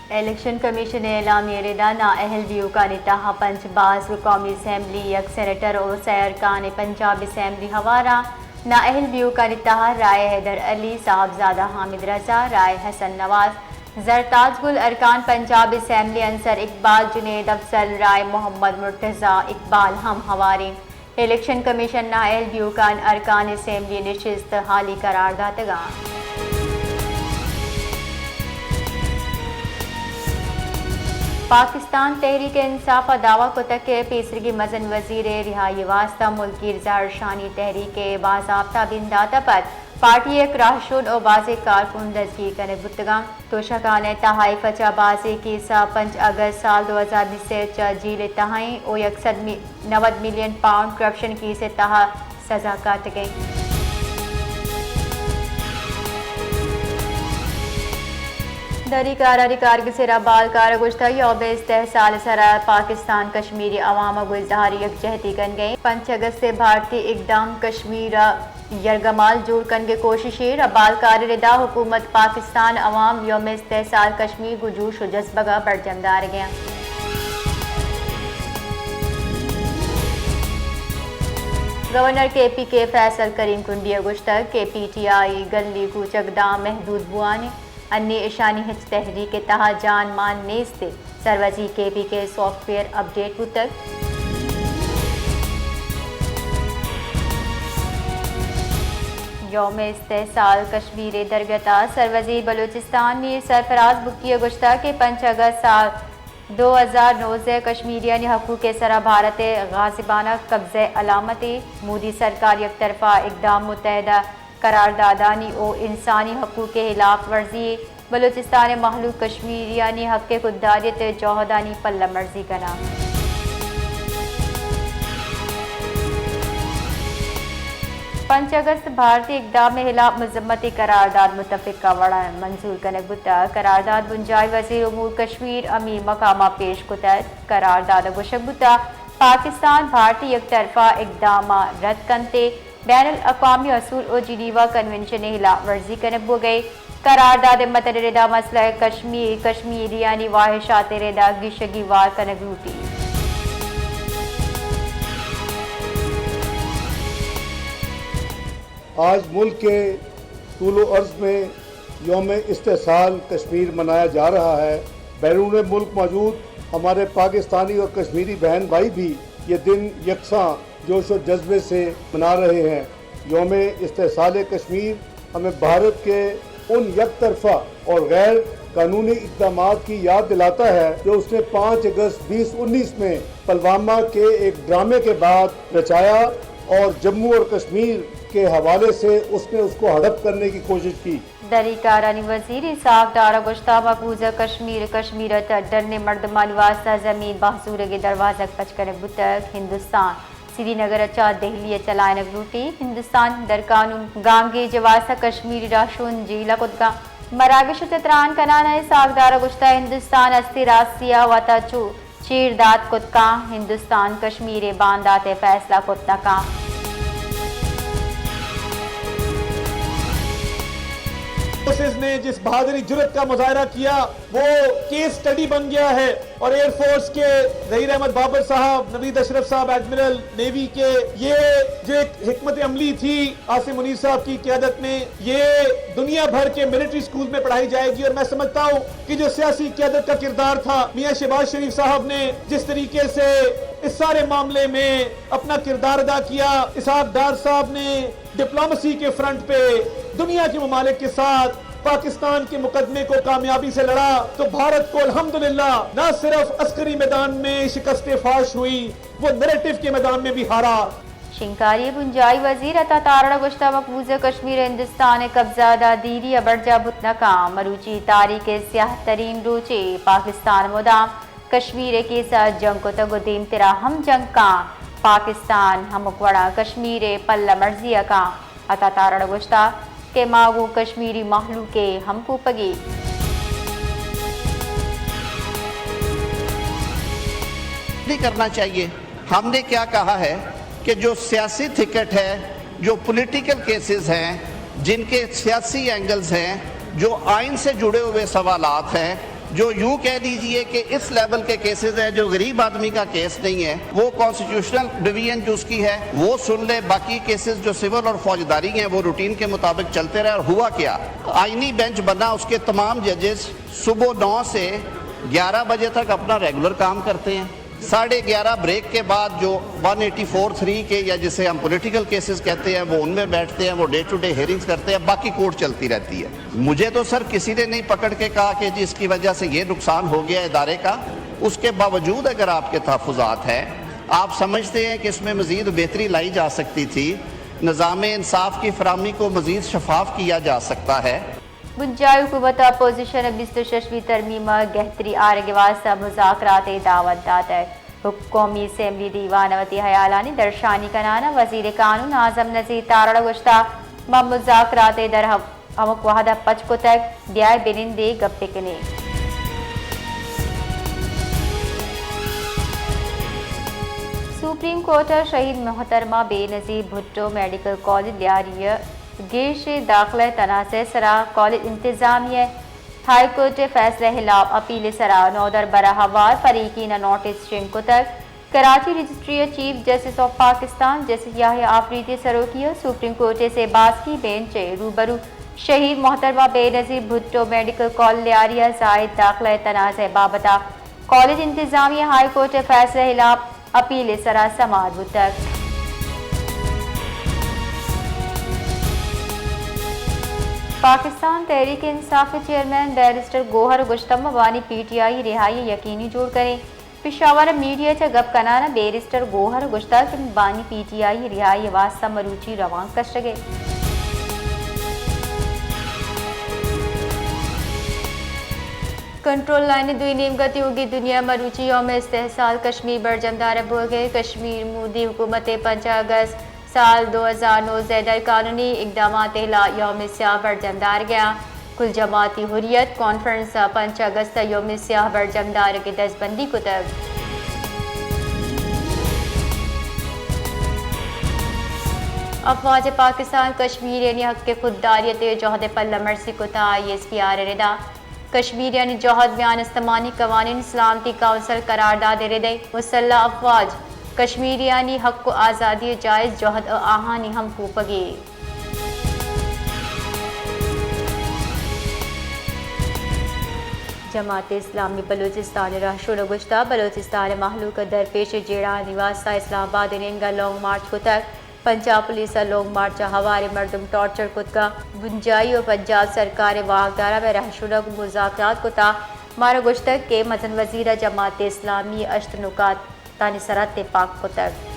Election commission ءِ اعلامیہ ءِ ردا نااہل بیوکانی تہا پنچ باسک، قومی اسمبلی یک سینیٹر ءُ سئے ارکان پنجاب اسمبلی ہوار اَنت۔ نااہل بیوکانی تہا رائے حیدر علی، صاحبزادہ حامد رضا، رائے حسن نواز، زرتاج گل، ارکان پنجاب اسمبلی انصر اقبال، جنید افضل، رائے محمد مرتضی اقبال ہم ہوار اَنت۔ الیکشن کمیشن ءَ نااہل بیوکان ارکان اسمبلی نشست ہالی قرار داتگ اَنت۔ پاکستان تحریک انصاف ءَ دعوی کتگ کہ پیسریگیں مزن وزیر ءِ رہائی ءِ واستہ ملکی زہرشانی تحریک ءِ بازاپت ءَ بندات ءَ پد پارٹی ءِ یک راہشون ءُ بازیں کارکن دزگیر کنگ بوتگ اَنت۔ توشکان ءِ تہا ایف ءَ چہ بازیں کیس ءَ پنچ اگست سال دو ہزار بیست ءَ چہ جیل ءِ تہا ایں ءُ یک سد نود ملین پاؤنڈ کرپشن کیس ءِ تہا سزا کاٹگ ءَ ایں۔ دری کارانی کارگس ءِ را بالکار ءَ گوشتگ، یوم استحصال ءِ سرا پاکستان کشمیری عوام ءَ گوں اظہار یکجہتی کنگ ءَ ایں۔ پنچ اگست ءَ بھارتی اقدام کشمیر ءَ یرغمال جوڑ کنگ ءِ کوشش ایں۔ را بالکار ءِ ردا حکومت پاکستان عوام یوم استحصال کشمیر گوں جوش ءُ جذبگ ءَ برجم دارگ ءَ اَنت۔ گورنر کے پی کے فیصل کریم کنڈی ءَ گوشتگ کہ پی ٹی آئی گلی کوچگ داں محدود بوان اَنت، انی اشانی ہچ تحریک ءِ تہا جان مان نیست اِنت۔ سروزی کے پی کے سافٹ ویئر اپڈیٹ بوتگ۔ یوم استحصال کشمیر ءِ درگت ءَ سروزی بلوچستان میر سرفراز بگٹی ءَ گوشتگ کہ پنچ اگست سال دو ہزار نوزدہ ءَ کشمیریانی حقوق ءِ سرا بھارت ءِ غاصبانہ قبضہ ءِ علامت اِنت۔ مودی سرکار یک طرفہ اقدام متحدہ قراردادانی ءُ انسانی حقوق ءِ ہلاف ورزی اِنت۔ بلوچستان ءِ مہلوک کشمیریانی حق ءِ خودداریت ءِ جہدانی پلہ مرزی کناں۔ پنچ اگست بھارتی اقدام ءِ ہلاپ مذمتی قرارداد متفقہ وڑا منظور کنگ بوتگ۔ قرارداد بنجاہی وزیر امور کشمیر امیر مقام ءَ پیش کتگ۔ قرارداد ءَ گوشگ بوتگ پاکستان بھارتی یک طرفہ اقدام ءَ رد کنت ءُ بین الاقوامی اصول ءُ جنیوا کنونشن ءِ ہلاپ ورزی کنگ بوگ ءَ اِنت۔ قرارداد ءِ متن ءِ ردا مسئلہ کشمیر، کشمیریانی واہشات ءِ ردا گیشگی وار کنگ لوٹیت۔ آج ملک کے طول و عرض میں یوم استحصال کشمیر منایا جا رہا ہے۔ بیرون ملک موجود ہمارے پاکستانی اور کشمیری بہن بھائی بھی یہ دن یکساں جوش و جذبے سے منا رہے ہیں۔ یوم استحصال کشمیر ہمیں بھارت کے ان یک طرفہ اور غیر قانونی اقدامات کی یاد دلاتا ہے جو اس نے پانچ اگست بیس انیس میں پلوامہ کے ایک ڈرامے کے بعد رچایا اور جموں اور کشمیر کے حوالے سے اس نے اس کو ہڑپ کرنے کی کوشش کی۔ دری کارانی وزیر اسحاق ڈار ءَ گوشتگ مقبوضہ کشمیر ءِ، کشمیر ءِ تہ ڈنیں مردمانی واستہ زمین بہزورگ ءِ دروازگ پچ کنگ بوتگ۔ ہندوستان سری نگر ءَ چہ دہلی ءَ چلائینگ لوٹیت۔ ہندوستان در قانون گامگیج ءِ واستہ کشمیری راہشون جیل ءَ کتگ اَنت۔ مراگش ءَ چہ تران کنان ءَ اسحاق ڈار ءَ گوشتگ ہندوستان ہستی راستی ءَ وت ءَ چو چیر دات کت کنت، ہندوستان کشمیر ءِ باندات ءِ فیصلہ کت نہ کنت۔ فورسز نے جس بہادری جرات کا مظاہرہ کیا، وہ کیس اسٹڈی بن گیا ہے اور ایئر فورس کے ظہیر احمد بابر صاحب، نوید اشرف صاحب ایڈمرل نیوی کے، یہ جو ایک حکمت عملی تھی، عاصم منیر صاحب کی قیادت میں یہ دنیا بھر کے ملٹری اسکول میں پڑھائی جائے گی، اور میں سمجھتا ہوں کہ جو سیاسی قیادت کا کردار تھا، میاں شہباز شریف صاحب نے جس طریقے سے اس سارے معاملے میں اپنا کردار ادا کیا، اسحاق ڈار صاحب نے ڈپلومیسی کے فرنٹ پہ دنیا کے ممالک کے ساتھ پاکستان کے مقدمے کو کامیابی سے لڑا، تو بھارت کو الحمدللہ نہ صرف عسکری میدان میں شکست فاش ہوئی، وہ نریٹو کے میدان میں بھی ہارا۔ شنگکاری ءِ بنجاہی وزیر عطا تارڑ ءَ گوشتگ مقبوضہ کشمیر ہندوستان ءِ قبضہ ءَ داں دیری ءَ برجاہ بوت نہ کنت۔ مروچی تاریخ ءِ سیاہ ترین روچے، پاکستان ءَ مدام کشمیر ءِ کیس ءَ جنگ کتگ ءُ دیمترا ہم جنگ کنت۔ پاکستان ہمک وڑا کشمیر ءِ پلہ مرزی ءَ کنت۔ عطا تارڑ ءَ گوشتگ کہ ما گوں کشمیری مہلوک ءِ ہمکوپگی۔ نہیں کرنا چاہیے۔ ہم نے کیا کہا ہے کہ جو سیاسی تھکٹ ہے، جو پولیٹیکل کیسز ہیں، جن کے سیاسی اینگلز ہیں، جو آئین سے جڑے ہوئے سوالات ہیں، جو یوں کہہ دیجئے کہ اس لیول کے کیسز ہیں، جو غریب آدمی کا کیس نہیں ہے، وہ کانسٹیٹیوشنل ڈویژن جو اس کی ہے وہ سن لے، باقی کیسز جو سول اور فوجداری ہیں وہ روٹین کے مطابق چلتے رہے۔ اور ہوا کیا، آئینی بینچ بنا، اس کے تمام ججز صبح نو سے گیارہ بجے تک اپنا ریگولر کام کرتے ہیں۔ ساڑھے گیارہ بریک کے بعد جو ون ایٹی فور تھری کے، یا جسے ہم پولیٹیکل کیسز کہتے ہیں، وہ ان میں بیٹھتے ہیں، وہ ڈے ٹو ڈے ہیئرنگز کرتے ہیں، باقی کورٹ چلتی رہتی ہے۔ مجھے تو سر کسی نے نہیں پکڑ کے کہا کہ جی اس کی وجہ سے یہ نقصان ہو گیا ادارے کا۔ اس کے باوجود اگر آپ کے تحفظات ہیں، آپ سمجھتے ہیں کہ اس میں مزید بہتری لائی جا سکتی تھی، نظام انصاف کی فراہمی کو مزید شفاف کیا جا سکتا ہے۔ بنجاہی حکومت ءَ اپوزیشن ءَ بیست ءُ ششمی ترمیم ءِ گہتری آرگ ءِ واستہ مذاکرات ءِ دعوت داتگ۔ حک-، قومی اسمبلی دیوان ءَ وتی ہیالانی درشانی کنان ءَ وزیر قانون اعظم نذیر تارڑ ءَ گوشتگ، ما مذاکرات ءِ در ہم-، ہمک وہد ءَ پچ کتگ، بیائے بہ نندیں گپ بہ کنیں۔ سپریم کورٹ ءَ شہید محترمہ بے نظیر بھٹو میڈیکل کالج لیاری ءِ گیش ءِ داخلہ ءِ تنازع ءِ سرا کالج انتظامیہ ءِ ہائی کورٹ ءِ فیصلہ ءِ ہلاپ اپیل ءِ سرا نودربر ءَ ہوار فریقین ءَ نوٹس شنگ کتگ۔ کراچی رجسٹری ءِ چیف جسٹس آف پاکستان جسٹس یحییٰ آفریدی ءِ سروکی ءَ سپریم کورٹ ءِ سے باسکی بینچ ءِ روبرو شہید محترمہ بے نظیر بھٹو میڈیکل کالج لیاری ءِ زائد داخلہ ءِ تنازع ءِ بابت ءَ کالج انتظامیہ ءِ ہائی کورٹ ءِ فیصلہ ءِ ہلاپ اپیل ءِ سرا سماعت بوتگ۔ پاکستان تحریک انصاف ءِ چیئرمین بیرسٹر گوہر ءَ گوشتگ، ما بانی پی ٹی آئی ءِ رہائی ءَ یقینی جوڑ کنیں۔ پشاور ءَ میڈیا ءَ چہ گپ کنان ءَ بیرسٹر گوہر ءَ گوشتگ کہ بانی پی ٹی آئی ءِ رہائی ءِ واستہ مروچی روانک کشگ ءَ ایں۔ کنٹرول لائن ءِ دوئی نیمگ ءَ تیوگیں دنیا ءَ مروچی یوم استحصال کشمیر برجم دارگ بوگ ءَ ایں۔ کشمیر مودی حکومت ءِ پنچ اگست سال دو ہزار نوزدہ ءِ غیر قانونی اقدامات ءِ ہلاپ یوم سیاہ برجم دارگ ءَ ایں۔ کل جماعتی حریت کانفرنس ءَ پنچ اگست ءَ یوم سیاہ برجم دارگ ءِ دزبندی کتگ۔ افواج پاکستان ءَ کشمیریانی حق خودداریت ءِ جہد ءِ پلہ مرزی کتگ، آئی ایس پی آر ءِ ردا کشمیریانی جہد میان استمانی قوانین، سلامتی کونسل قرارداد ءِ ردا مسلح افواج کشمیریانی حق ءُ آزادی ءِ جائز جہد ءُ آہانی ہمکوپگے۔ جماعت اسلامی بلوچستان ءِ رہشون ءَ گوشتگ، بلوچستان ءِ مہلوک ءَ درپیش جیڑہانی واستہ اسلام آباد ءِ نیمگ ءَ لانگ مارچ کتگ۔ پنجاب پولیس ءَ لانگ مارچ ءَ ہواریں مردم ٹارچر کتگ۔ بنجاہی ءُ پنجاب سرکار ءِ واکداراں مئے رہشون ءَ گوں مذاکرات کتگ۔ مارا گوشتگ کہ مزن وزیر ءَ جماعت اسلامی ءِ ہشت نکات تانی سرا تپاک کتگ۔